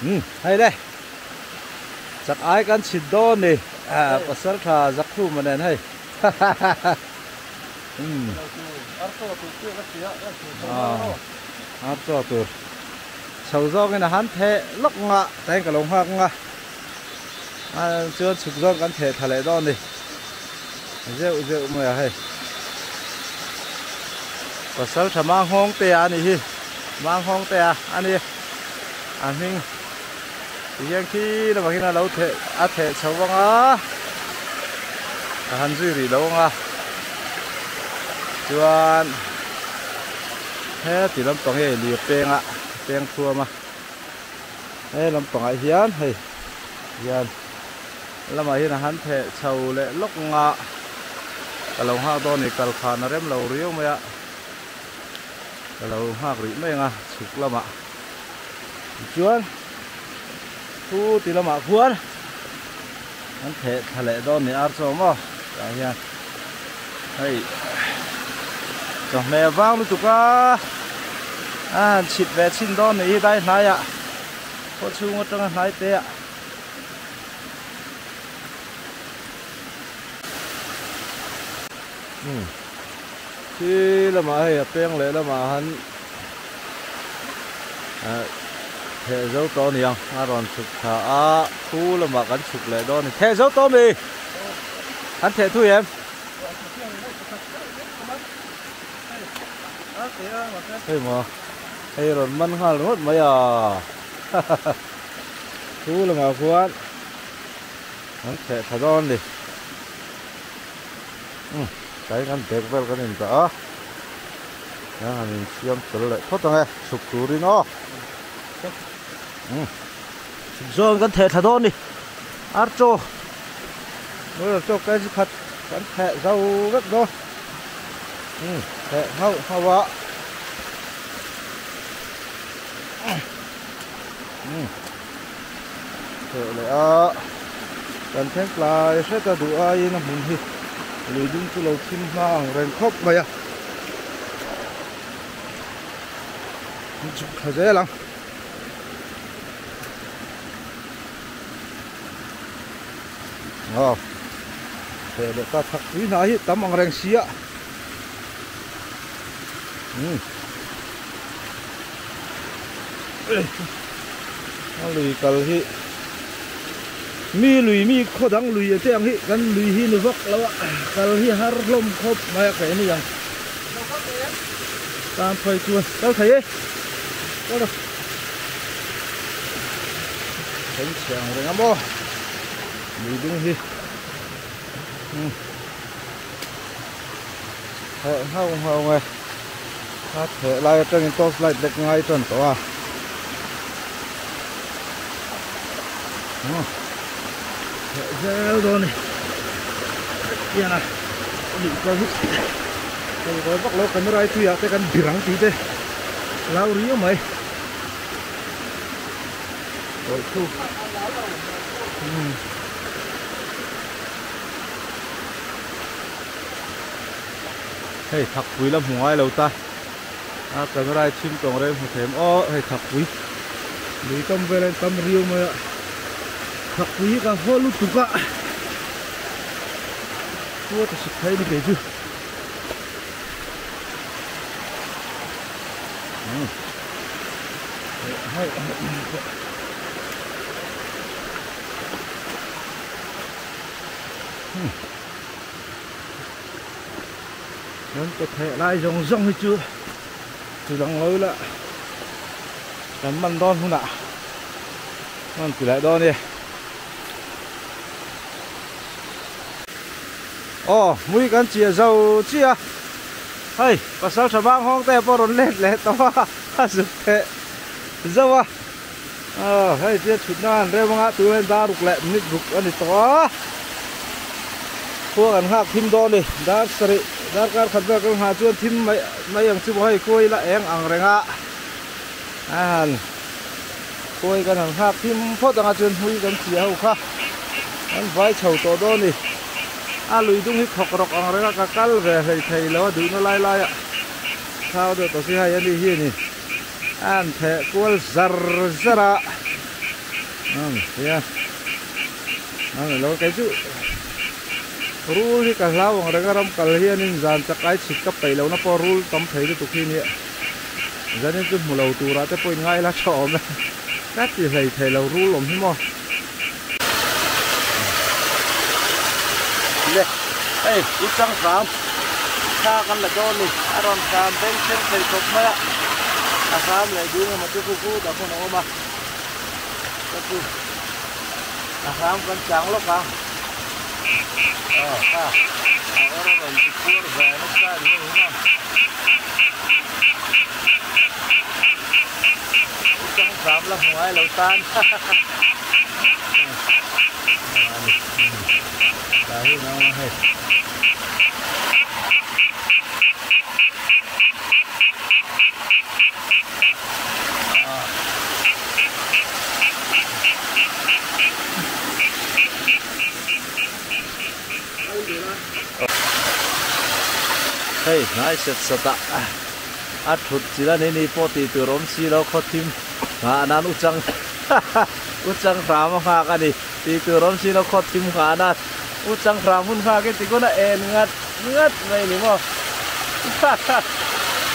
Umm hei le chak ai kan chhit dawn ni pasal tha Zakhluma nen hei umm ar chaw tur chho zawngin a han theh lawk nga tain ka lo nghak nga chuan chhuk zawng kan theh thla leh dawn ni zeuh zeuh mai a hei pasal tha Manghawng te a nih hi Manghawng te a a ni. A hming tihian khi lamah khian a lo theh a theh chho vang a a han zui rih lo ang a chuan heti lampang hi lir peng a peng thuam a he lampangah hian hei hian lamah hian a han theh chho leh lawk ang a ka lo nghak dawn a ni kalkhan a rem lo riau mai a. Ka lo nghak rih mai ang a chhuk lamah tichuan thu ti lamah khuan an theh thla leh dawn ni ar chaw maw tah hian hei chawhmeh vang lutuk a a han chhit ve chhin dawn nih hi dai hnaiah khaw chhung atanga hnai te ah. Khi lamah hei a peng leh lamah han theh zo tawh a ni ang a rawn chhuk thla a khu lamah kan chhuk leh dawn a ni theh zo tawh a mi an theh thui em hei maw hei rawn man nghal ringawt mai a khu lamah khuan an theh thla dawn a ni. Umm tlai kan bag vel kan in dah a hian han in siam fel leh phawt ang e chhuk turin aw umm chhuk zawng kan theh thla dawn a ni ar chaw ar chaw kg khat kan theh zo vek dawn umm theh nghauh nghauh a umm theh leh a kan thleng tlai hret a duh aiin a hmun hi lui dum chu lo thim hma ang reng khawp mai a an chhuk thla zel ang aw theh leh ta thak pui hna hi tam ang reng si a umm. A lui kal hi mi lui mi khaw dang lui te ang hi kan lui hi ni vak lo a kal hi har hlawm khawp mai a kei ni ang tan phei chuan kal thei e kal rawh then chhe ang reng a maw lui dung hi umm heh nghauh nghauh ang e. A theh lai atangin torch light lek ngai tan tawh a theh zel dawn a ni hian a luh kal hi kal kawi vak lo camera hi tui ah te kan bir ang tih te lau riau mai awi thu umm. Hei thakpui la hmu ngai lo ta a camera hi chhim tawng reng hmu them aw hei thakpui lui kam vel a tam riau mai a thakpui hi ka haw lutuk a khua ta sik thei ni kei chu hei hei. Kan pe theh lai zawng zawng hi chu chu dang lo ila kan man dawn hunah man ti leh dawn e. Aw mui kan chiah zo chiah a hei pasal tha bang hawng te pawh rawn let leh tawh a a zuk theh zo a aw hei tia chhutna an rem anga tunah hian dar ruk leh minute ruk a ni tawh a. Khua kan nghak thim dawn a ni. Dar sarih, darkar khat vel kan nghah chuan thim mai mai ang chu maw hei khuai la eng ang reng a. A han khuai kan han nghak thim phawt anga chuan hmui kan chhia ho kha an vai chho tawh dawn a ni. A lui dung hi thawk rawk ang reng a ka kal ve hlei thei lo a duhna lai lai ah thau deuh tawh si hei a ni hi a ni. A han theh kual zar zar a. Umm nia a lo kei chu rul hi ka hlau ang reng a ram kal hianin zan chak ai chhit ka peih lohna pawh rul tam thei lutuk hi nia zanin chu hmu lo turah te pawh in ngai la tha awm e ka ti hlei thei lo rul awm hi maw. Le hei u chang hram thla kan la dawn ni a rawn hram beng thleng thei khawp mai a a hram leh ding emaw chu khu khu dah hmun a awm a. Ka chu a hram kan chang lawk ang aw kha a awr a rawn ti pur ve nasa a ni hei hi maw u chang hram la hmu ngai lo tan ha ha ha a ni dah hi an awm a hei. Hei hnai set sat ah a thut chil a ni ni pawh tih tur awm si lo khaw thim nghah nan u chang u chang hram a nghak a ni tih tur awm si lo khaw thim nghah nan u chang hram hun nghak in tikhawn a en ngat ngat mai a ni maw.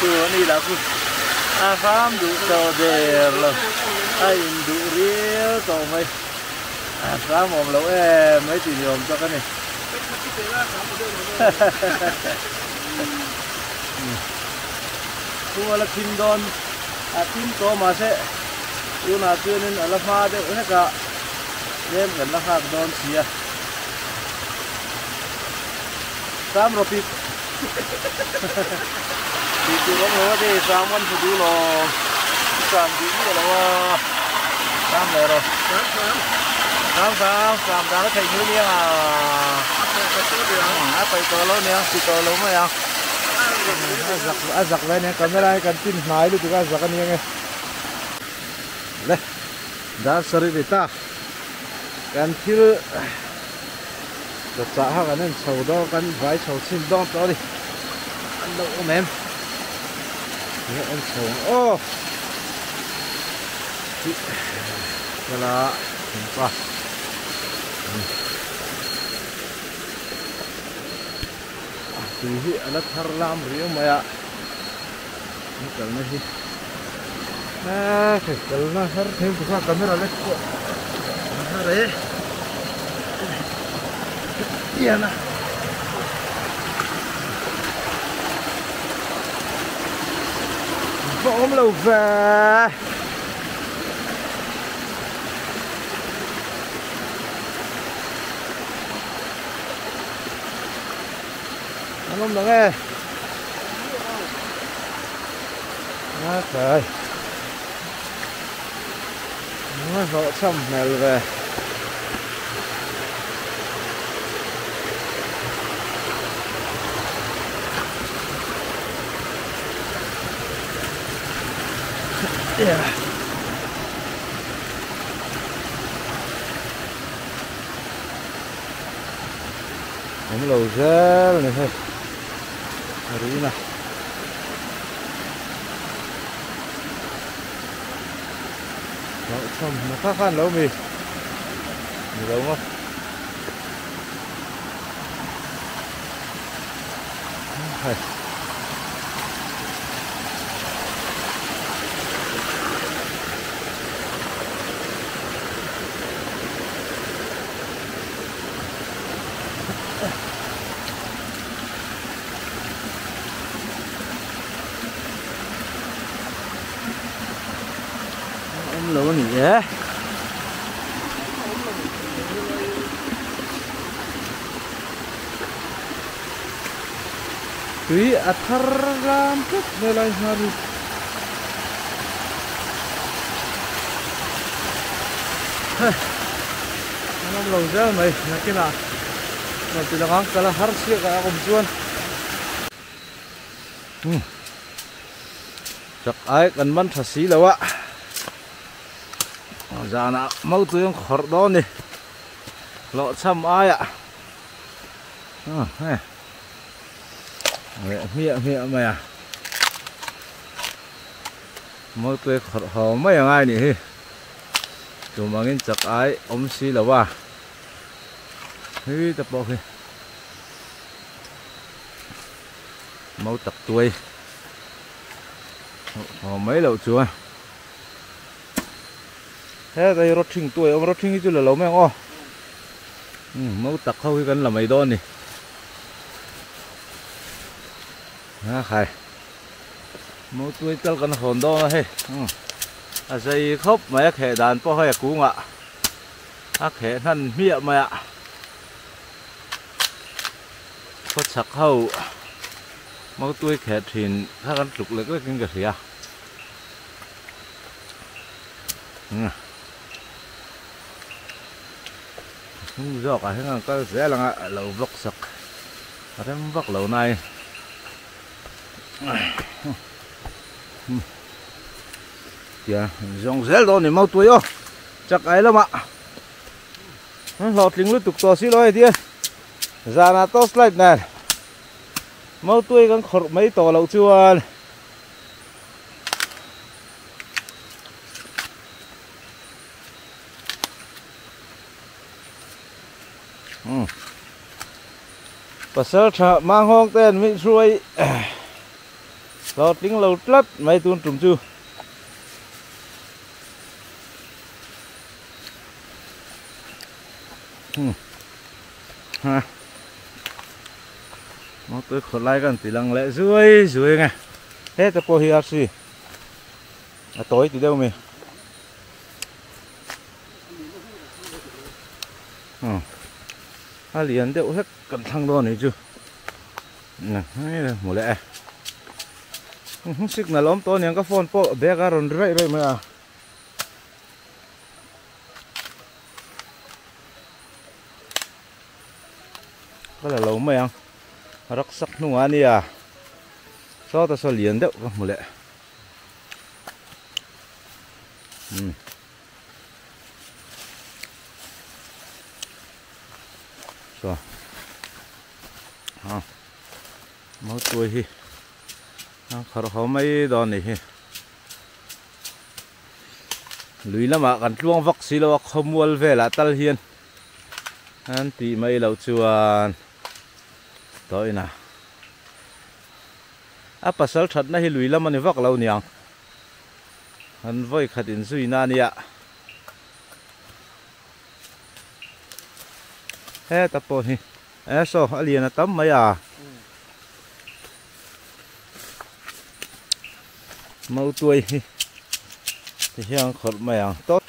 Chu a ni lah chu a hram duh tawh der lo a in duh riau tawh mai a hram awm loh em mai tih ni awm tak a ni Chu a la thim dawn a thim tawh mahse tunah chuanin a la hma deuh hlek a tlem kan la nghak dawn si a. Sam rawh pip Tih tur awm lo a ti Sam kan hmu duh lo Sam duh miah lo a Sam leh rawh Sam sam Sam sam Sam dan a theih hnu nia A paih tawh lo nia ti tawh lo mai ang A zak a zak ve nia camera hi kan tin hnai lutuk a a zak a nia nge Le dar sarih ni ta kan thil Chawchah kha kan en chho dawn kan vai chho chhin dawn tawh a ni an lo awm em enge en chho ang aw tih kala thingpa tui hi a la thar lam riau mai a an kalna hi he kalna har thei lutuk a camera lek pawh a har e. Tiana Va awm lo ve. An awm lo nge. A kai. A hlawhchham hmel ve. Awm lo zel a ni hei rina. Hlauhchhawm hna kha khan lo mi ni lo maw. Hei. Awm lo a ni e. Tui a thar ram tlat helai hnar hi. Hei an awm lo zel mai nakinah rawn ti lang ang kal a har chiah ka awm chuan. Chak ai kan man tha si lo a zanah motui an khawrh dawn ni hlawhchham aiah hei leh hmiah hmiah mai a motui khawrh haw mai angai nih hi. Tum angin chak ai awm si lo a, heta pawh khi mau tak tuai haw mai loh chuan heta hi rawthing tuai a awm rawthing hi chu la lo mai ang aw mau tak ho hi kan la mai dawn a ni a khai. Mau tuai tal kan hawn dawn a hei a zei khawp mai a kheh dan pawh hei a kungah a kheh hnan hmiah mai a khaw chhak ho mau tuai kheh thin kha kan tluk lek lek in ka hria hnung zawk ah hian an kal zel ang a lo vawk sak rem vak lo nai. Tia zawng zel dawn ni mau tuai aw chak ai lamah hlawhtling lutuk tawh si lo hei tia zanah torch light nen mau tuai kan khawrh mai tawh loh chuan umm. Pasal tha Manghawng te an mihruai hlawhtling lo tlat mai tun tum chu. Ha. Motor khawh lai kan ti lang leh zuai zuai nge. Heta pawh hi arsi a tawi ti deuh mi. A lian deuh hlek kan thlang dawn anih chu hmu leh e signal awm tawh aniang ka phone pawh bag a rawn ri raih raih mai a ka la lo mai ang rak sak hnungah ania sawta saw lian deuh ka hmu leh umm. Saw ha mautuai hi a kharh ho mai dawn a nih hi lui lamah kan tluang vak si lo a khawmual velah tal hian an tih mai loh chuan tawh ina a pasal thatna hi lui lam a ni vak lo niang. An vawi khat inzui na ania. Heta pawh hi e saw a lian a tam mai a. Mautuai hi ti hian khawrh mai ang tawp.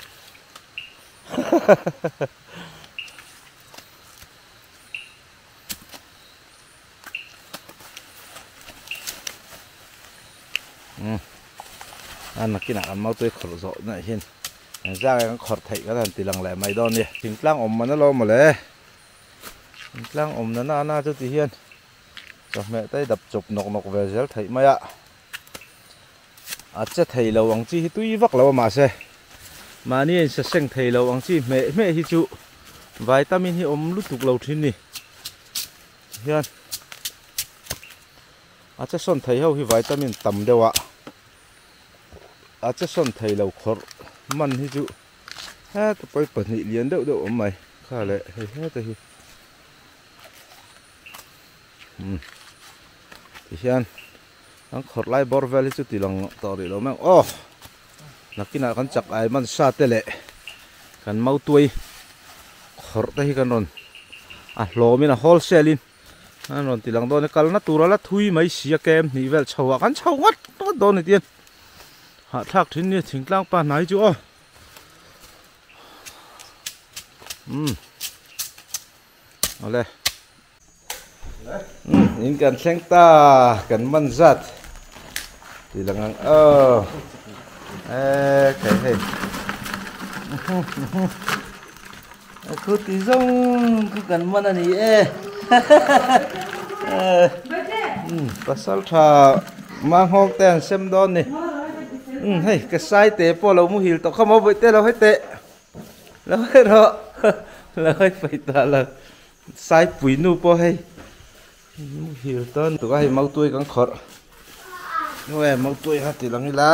A nakinah kan mautui khawrh zawh na hian engzah nge kan khawrh theih kan han ti lang leh mai dawn a ni. Thingtlang awm man alawm mawle. Thingtlang awm na na na chu ti hian chawhmeh te dap chawp nawk nawk ve zel theih mai a. A che thei lo ang chi hi tui vak lo a mahse mahni a insaseng thei lo ang chi hmeh hmeh hi chu vitamin hi awm lutuk lo thin ni. Hian a che sawn thei ho hi vitamin tam deuh a a che sawn thei lo khawrh man hi chu heta pawi pahnih lian deuh deuh awm mai kha leh hei heta hi umm tihian an khawrh lai bawr vel hi chu ti lang tawh rih lo mai ang aw nakinah kan chak ai man sa te leh kan mautuai khawrh te hi kan rawn a hlawmin a wholesale in an rawn ti lang dawn a kalna tur a la thui mai si a kem hnih vel chho ah kan chho ngawt ngawt dawn a ni tiang hahthlak thin nia thingtlang pa hnai chu aw umm awle umm in kan thleng ta kan man zat ti lang ang aw e khai hei. Khu ti zawng khu kan man a ni e pasal tha manghawk te an sem dawn ni hei ka sai te pawh lo muhil tawh kha maw bawih te lo hawi teh lo hawi rawh lo hawi paih ta lo sai pui nu pawh hei muhil tawn tuk a hei mautuai kan khawrh nge mautuai kha ti lang ila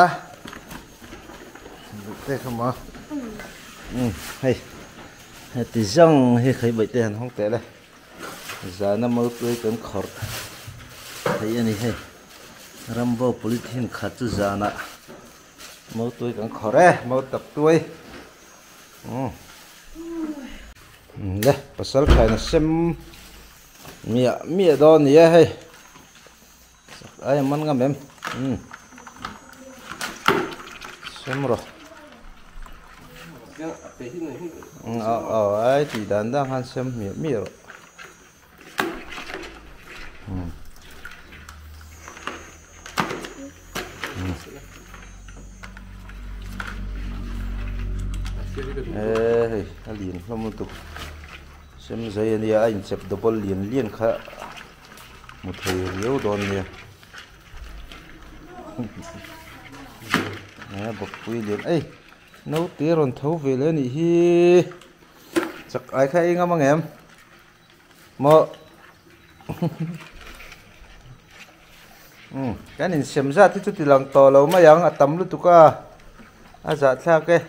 duh te kha maw. Umm hei heti zawng hi khaihbaih te han hawng teh le zana mawltuai kan khawrh theih a ni hei rambo polythene khat chu zanah mawltuai kan khawrh e mawltak tuai umm le pasal thaina sem miah miah dawn a ni e hei. Ai man ngam em umm sem rawh aw aw ai tih dan dan khan sem hmiah hmiah rawh umm e hei a lian hlawm lutuk sem zai ania a inchep double lian lian kha. Hmu thei riau dawn nia e bawkpui lian ei naute a rawn tho ve leh a nih hi chak ai kha ei ngam ang em maw umm kan insem zat hi chu ti lang tawh lo mai ang a tam lutuk a a zahthlak e.